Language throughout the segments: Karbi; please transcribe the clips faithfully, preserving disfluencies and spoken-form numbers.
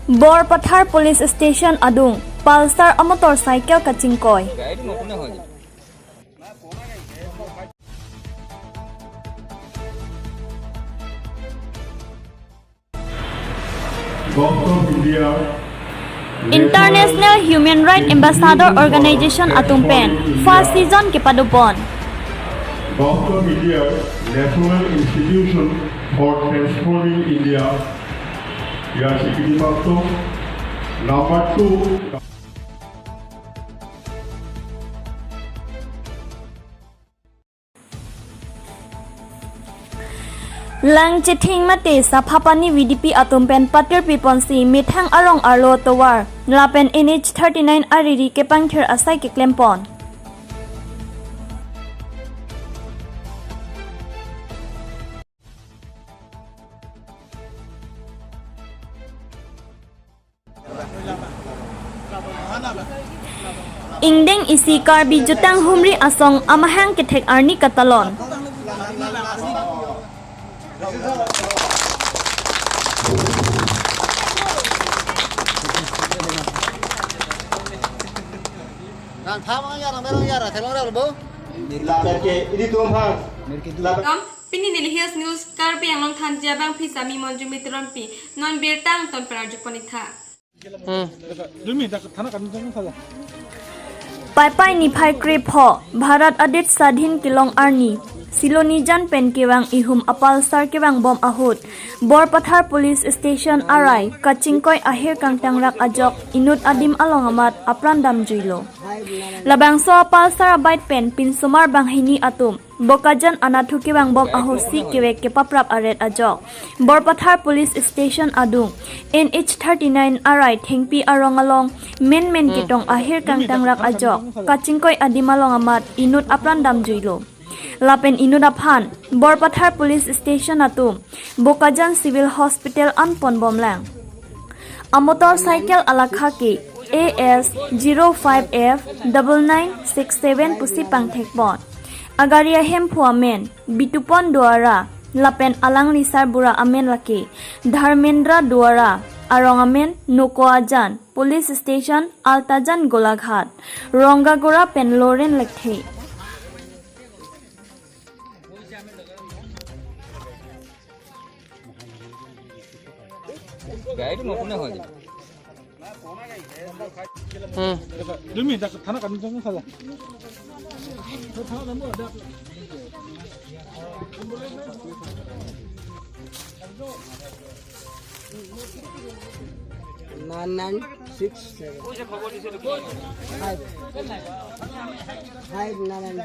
Borpathar Police Station adung Pulsar amotorcycle kachingkoi. Govt of India International Human Rights Ambassador Organization atum pen first season kepadopon. Govt of India National Institution for Transforming India, ইয়াৰ স্বীকৃতিপ্ৰাপ্ত number two. Lang chetheng mate sapha pani V D P atum pen patir piponsi methang arong arlo tovar lapen N H thirty-nine ariri kepangthir asai keklempon. Ingdeng isi Karbi Jutang Humri Asong amahang kethek arni katalon. Kam, pini neli Hills News Karbi Anglong thanji abangpi Sami Monjumi Teronpi, non birta angton pen arjupon-iktha. Hmm. Paipai niphai krepho, Bharat adit swadhin kelong arni, Silonijan pen kevang ihum a-Pulsar kevangbom ahut, Borpathar Police Station arai kachingkoi ahir kangtangrak ajok inut adim along amat apran damjuilo. Labangso a-Pulsar a-bike pen pinsomar banghini atum Bokajan anatthu kevangbom ahutsi kevek kepaprap aret ajok Borpathar Police Station adung N H thirty-nine arai thengpi arong along menmen ketong ahir kangtangrak ajok kachingkoi adim along amat inut apran damjuilo. Lapen inut aphan Borpathar Police Station atum Bokajan Civil Hospital an ponbomlang. A-motorcycle alakha ke A S zero five F double nine six seven pusi pangthekpon. Agari ahemphu amen Bitupon Duara, lapen alangli sarbura amen lake Dharmendra Duara, arong amen Noko Ajan, Police Station Altajan Golaghat, Rongagora pen Loren Lekthe. গাড়ীটো নতুনে হয়। Hmm. Nine nine six seven. Five. Five nine nine.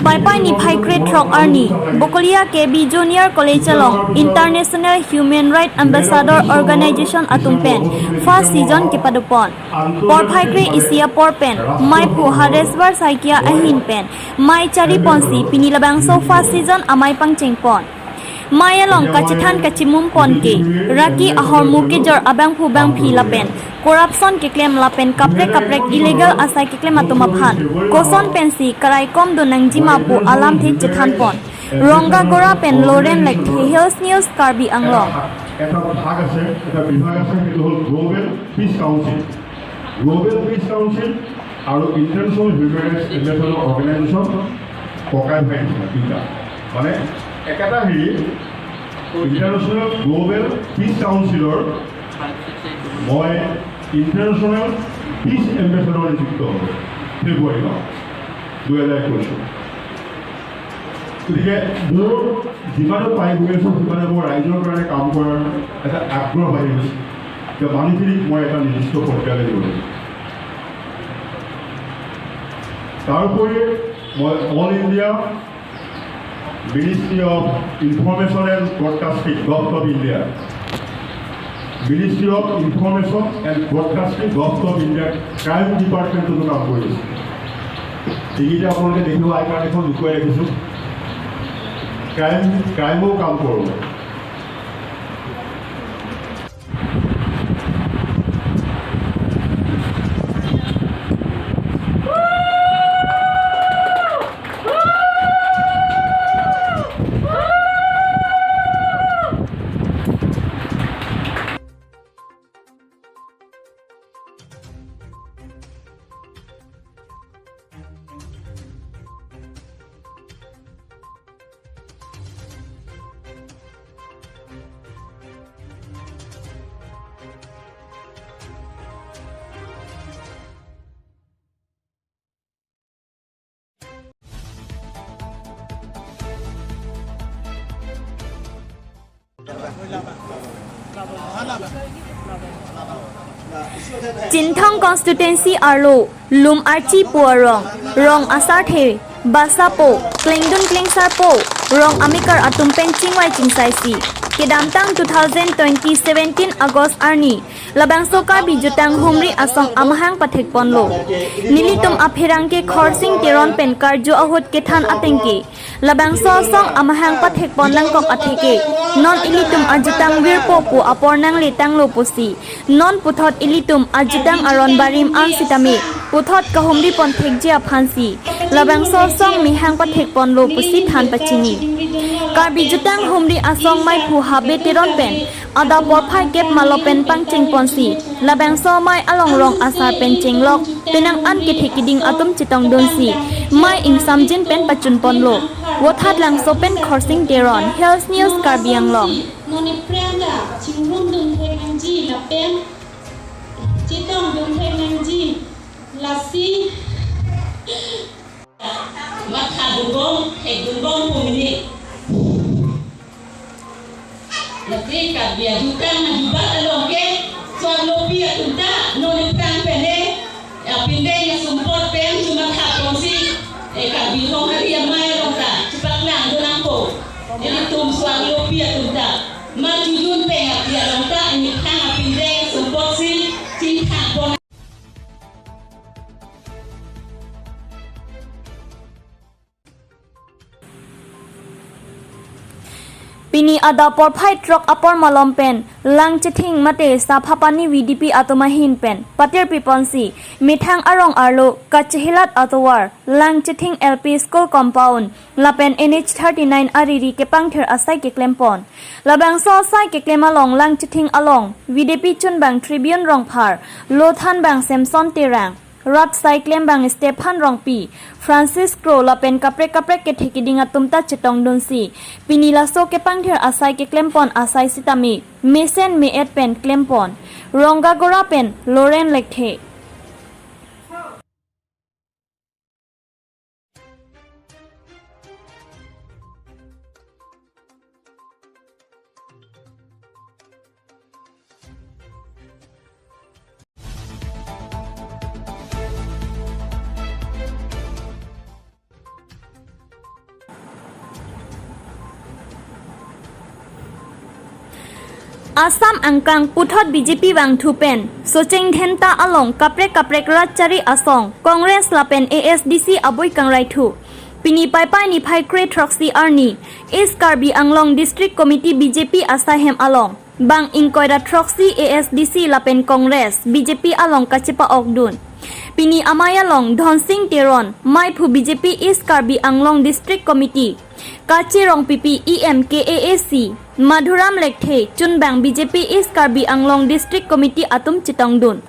Paipai niphai krethrok arni, Bokolia K B Junior College along International Human Rights Ambassador Organization atum pen first season kepadopon. Porphai kre isi apor pen maiphu Hareswar Saikia ahin pen mei chariponsi pini labangso first season amei pangchengpon. Mei along kachethan kachimumpon ke raki ahormu kejor abangphu bangphi lapen corruption keklem lapen kaprek kaprek illegal asai keklem atum aphan koson pensi karaikom do nangjima pu alamthe chethanpon. Rongagora pen Loren Lekthe, Hills News, Karbi Anglong. এটা ভাগ আছে, এটা বিভাগ আছে, সেইটো হ'ল global peace council. Global peace council আৰু international human rights ambassador organisation ককাই ভাই নিচিনা দুইটা। মানে একেটা হেৰি, ইণ্টাৰনেশ্যনেল গ্ল'বেল পিচ কাউন্সিলৰ মই ইণ্টাৰনেশ্যনেল পিচ এম্বেছাডৰ নিযুক্ত হ'লোঁ ফেব্ৰুৱাৰী মাহ দুহেজাৰ একৈছত। গতিকে মোৰ যিমানো পাই গৈ আছোঁ, সিমানে মোৰ ৰাইজৰ কাৰণে কাম কৰাৰ এটা আগ্ৰহ বাঢ়ি গৈছে যে মানুহখিনিক মই এটা নিৰ্দিষ্ট পৰ্যায়লৈ লৈ যাম। তাৰ উপৰি মই all India ministry of information and broadcasting, govt of India, ministry of information and broadcasting, govt of India crime ডিপাৰ্টমেণ্টতো কাম কৰি আছোঁ। টিভিতে আপোনালোকে দেখিব, আই কাৰ্ড এখন লুকুৱাই ৰাখিছোঁ। ক্ৰাইম, ক্ৰাইমো কাম কৰোঁ। Chinthong constituency arlo Lum Archi pu arong, rong asarthe, basapo, klengdun klengsarpo, rong amekar atum pen chingvai chingsaisi kedamtang two thousand twenty seventeen August arni labangso Karbi Jutang Humri Asong amahang pathekponlo. Nelitum apherangke Khorsing Teron pen karju ahut kethan atengke labangso asong amahang pathekpon nangkok atheke, non ilitum ajutang virpo pu apor nangletanglo pusi, non puthot ilitum ajutang aron barim an sitame puthot kahumripon thekji aphansi labangso asong mehang pathekponlo pusi than pachini. Karbi Jutang Humri Asong maiphu Habe Teron pen adap porphai kep malom pen pangchengponsi labangso amei along rong asar pen chenglok penang an kethe kiding atum chetongdunsi mei ingsamjin pen pachunponlo. Vothatlangso pen Khorsing Teron, Health News, Karbi Anglong. Non aphrang ta chingrumdun thek nangji lapen chetongdun thek nangji, lasi mathadunbom, thekdunbom pu mini. Lasi Karbi ajutang ajubat along ke suarlopi atum ta non aphrang pen ne apindeng asumpot pen chumathaponsi, eh, Karbi Honghari amei along ta chepaklangdun nangpo. Ilitum suarlopi atum ta machujun pen api along ta imethang apindeng asumpotsi chingthangpon. Pini adap porphai throk apor malom pen Langchething mate Saphapani V D P atum ahin pen patirpiponsi methang arong arlo kachehilat atovar Langchething L P School compound lapen N H thirty-nine ariri kepangthir asai keklempon. Labangso asai keklem along Langchething along V D P chunbang Tribune Rongphar, lothanbang Samson Terang, rat asai klembang Stephen Rongpi, Francis Kro lapen kaprek kaprek kethe kiding atum ta chetongdunsi pini laso kepangthir asai keklempon asai sitame mesen me-et pen klempon. Rongagora pen Loren Lekthe. Assam angkang puthot B J P vangthu pen Socheng Dhenta along kaprek kaprek rat chari asong Congress lapen A S D C abui kangraithu. Pini Paipai niphai kre throksi arni East Karbi Anglong District Committee B J P asaihem along bang ingkoi ra throksi A S D C lapen Congress B J P along kachepa-okdun. Pini amei along Dhonsing Teron, maiphu B J P East Karbi Anglong District Committee, Kache Rongpipi, E M K A A C, Madhuram Lekthe, chunbang B J P East Karbi Anglong District Committee atum chetongdun.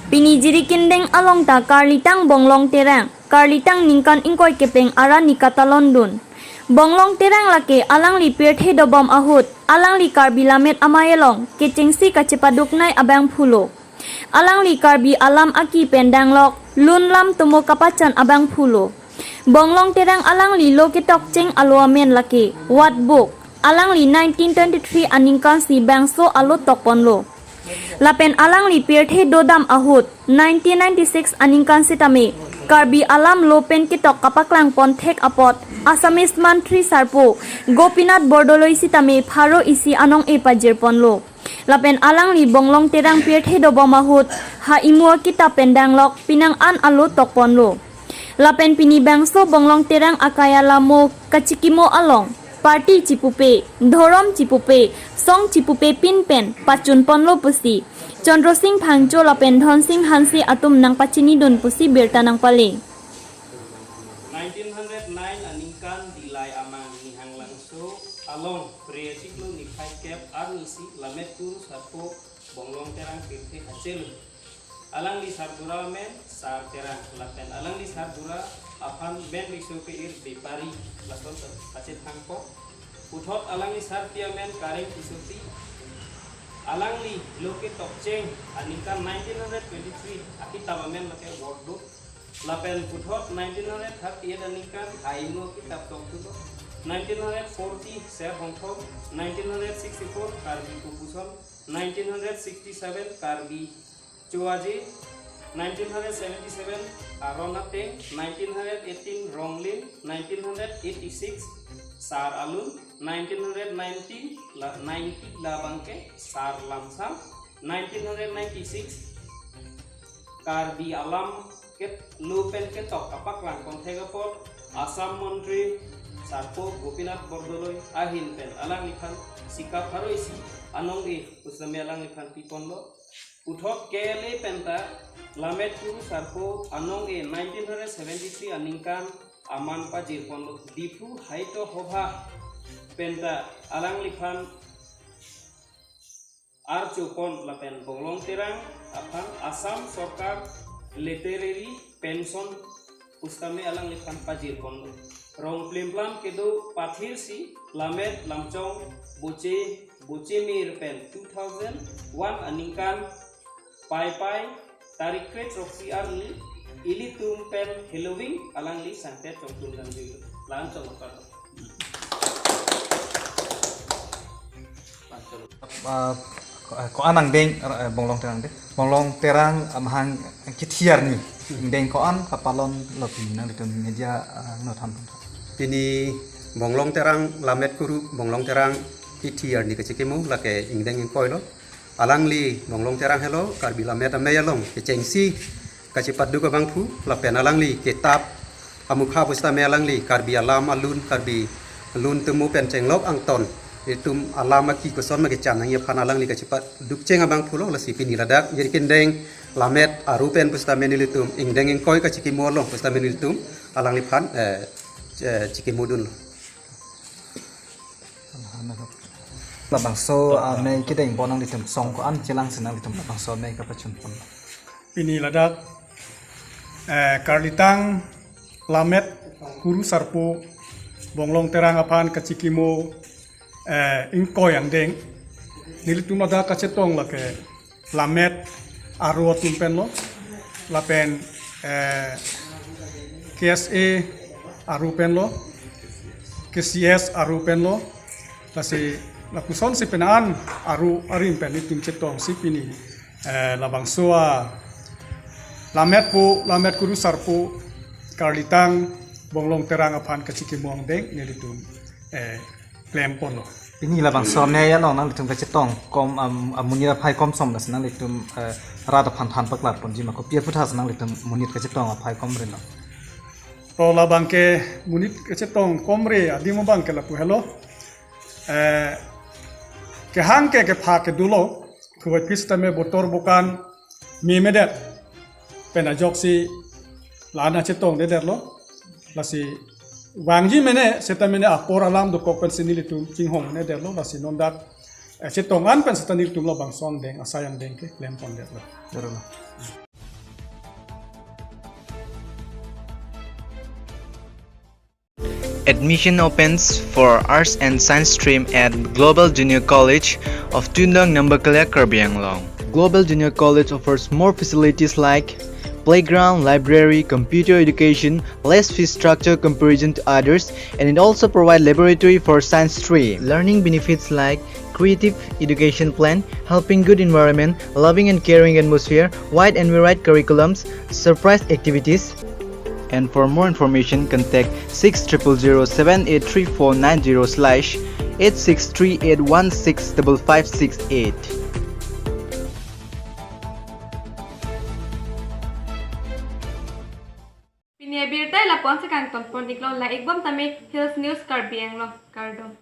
Pini Jirikindeng along ta karlitang Bonglong Terang, karlitang ningkan ingkoi kepeng arni katalondun. Bonglong Terang lake alangli pirthe dobom ahut, alangli Karbi Lammet Amei along kechengsi kachepaduknei abangphulo. Alangli Karbi alam aki pen danglok, lun lam tomo kapachan abangphulo. Bonglong Terang alangli lo ketokcheng alo amen lake, Watbuk, alangli nineteen twenty-three aningkan si bangso alo tokponlo. Lapen alangli pirthe dodam ahut nineteen ninety-six aningkan sitame Karbi alam lo pen ketok kapaklangpon thek apot Assamese mantri sarpo Gopinath Bordoloi sitame pharo isi anong-e pajirponlo. Lapen alangli Bonglong Terang pirthe dobom ahut ha imu akitap pen danglok penang an alo tokponlo. Lapen pini bangso Bonglong Terang akaya lamo kachikimo along party chipupe, dhorom chipupe, song chipupe pin pen pachunponlo pusi Chandra Singh Phangcho lapen Dhon Singh Hanse atum nangpachinidun pusi birta nangpale. Nineteen hundred nine aningkan Dillai amang Nihang Langso along Phre achiklo niphai kep arni si Lammet Kuru sarpo Bonglong Terang pirthe hachelo. Alangli sarbura amen Sar Terang lapen alangli sarbura aphan men riso ke-ir bepari lason kachethangpo. Puthot alangli sarpi amen Kareng Tissopi. Alangli lo ketokcheng aningkan nineteen hundred twenty-three akitap amen lake Wardbook. Lapen puthot nineteen hundred thirty-eight aningkan ha imu akitap toktulo. Nineteen hundred forty Ser Hongthom, nineteen hundred sixty-four Karbi Kubuson, nineteen hundred sixty-seven Karbi Choaje, nineteen hundred seventy-seven Aron Ateng, nineteen hundred eighteen Ronglin, nineteen hundred eighty-six Sar Alun, nineteen hundred ninety la, ninety labangke Sar Lamsam, nineteen hundred ninety-six Karbi alam ket lo pen ketok kapaklangpon thek apot Assam Montri Sarpo Gopinath Bordoloi ahin pen alangliphan sika pharo isi anong-e pusitame alangliphan piponlo. Puthot K L A penta Lammet Kuru Sarpo anong-e nineteen hundred seventy-three aningkan aman pajirponlo. Diphu Sahitya Sabha penta alangliphan archopon lapen Bonglong Terang aphan Assam Sorkar Literary Pension pusitame alangliphan pajirponlo. Rong plimplam kedo pathir si Lammet Lamchong Boche Boche Mir pen two thousand one aningkan Paipai tarik kre throksi arni ilitum pen heloving alangli sangtet chongtum damjuilo. Lan chong apar. Ah, ko, ko-an angdeng, eh, Bonglong Terang dei. Bonglong Terang, ah, mahang kethiar ni. Angdeng ko-an kapalonlo pini nanglitum media, ah, angno than. Pini Bonglong Terang Lammet Kuru Bonglong Terang kethiar ni kachikimo lake angdeng ingkoilo. Alangli Bonglong Terang helo Karbi Lammet Amei along kechengsi kachepaduk abangphu lapen alangli ketap amukha pusitame alangli Karbi alam alun, Karbi lun tumu pen chenglok angton itum alam aki koson ma kechan nangji aphan alangli kachepaduk cheng abangphulo. Lasi pini ladak jiri kendeng Lammet Aru pen pusitame nelitum angdeng ingkoi kachikimo along pusitame nelitum alangliphan, eh, eh, chikimodunlo. Labangso amei kedengpon nanglitum song ko-an chelangsi nanglitum labangso amei kapachunpon. Pini ladak, eh, karlitang Lammet Kuru Sarpo Bonglong Terang aphan kachikimo, eh, ingkoi angdeng. Nelitum ladak kachetong lake Lammet Aru atum penlo, lapen, eh, K S A Aru penlo, K C S Aru penlo, lasi lapuson si penang an Aru arim pen itum chetongsi pini, eh, labangso a Lammet po, Lammet Kuru Sarpo karlitang Bonglong Terang aphan kachikimo angdeng nelitum, eh, klemponlo. Pini labangso amei along nanglitum kachetong kom, am, amonit aphai komsom lasi nanglitum, eh, rat aphan than paklarponji ma kopi aphuthak nanglitum monit kachetong aphai komrelo? To labangke monit kachetong komre adim abangke lapu helo. Eh, kehang ke kepha kedo lo, khuwai pis tame botor bokan memedet pen ajoksi la-an chetongdedetlo. Lasi vangji mene seta mene apor alam dokok pensi nelitum chinghongnedetlo. Lasi non dak, eh, chetong an pen seta nelitum labangso angdeng asai angdeng ke klempondetlo. Jero lo. Admission opens for Arts and Science stream at Global Junior College of Tuindang, Nambakelia, Karbi Anglong. Global Junior College offers more facilities like playground, library, computer education, less fee structure comparison to others, and it also provide laboratory for science stream. Learning benefits like creative education plan, helping good environment, loving and caring atmosphere, wide and varied curriculums, surprise activities. And for more information, contact six triple zero seven eight three four nine zero slash eight six three eight one six double five six eight. Pini abirta lapu-an si kangton pon iklo, la ikbom tame Hills News Karbi Anglong, kardom.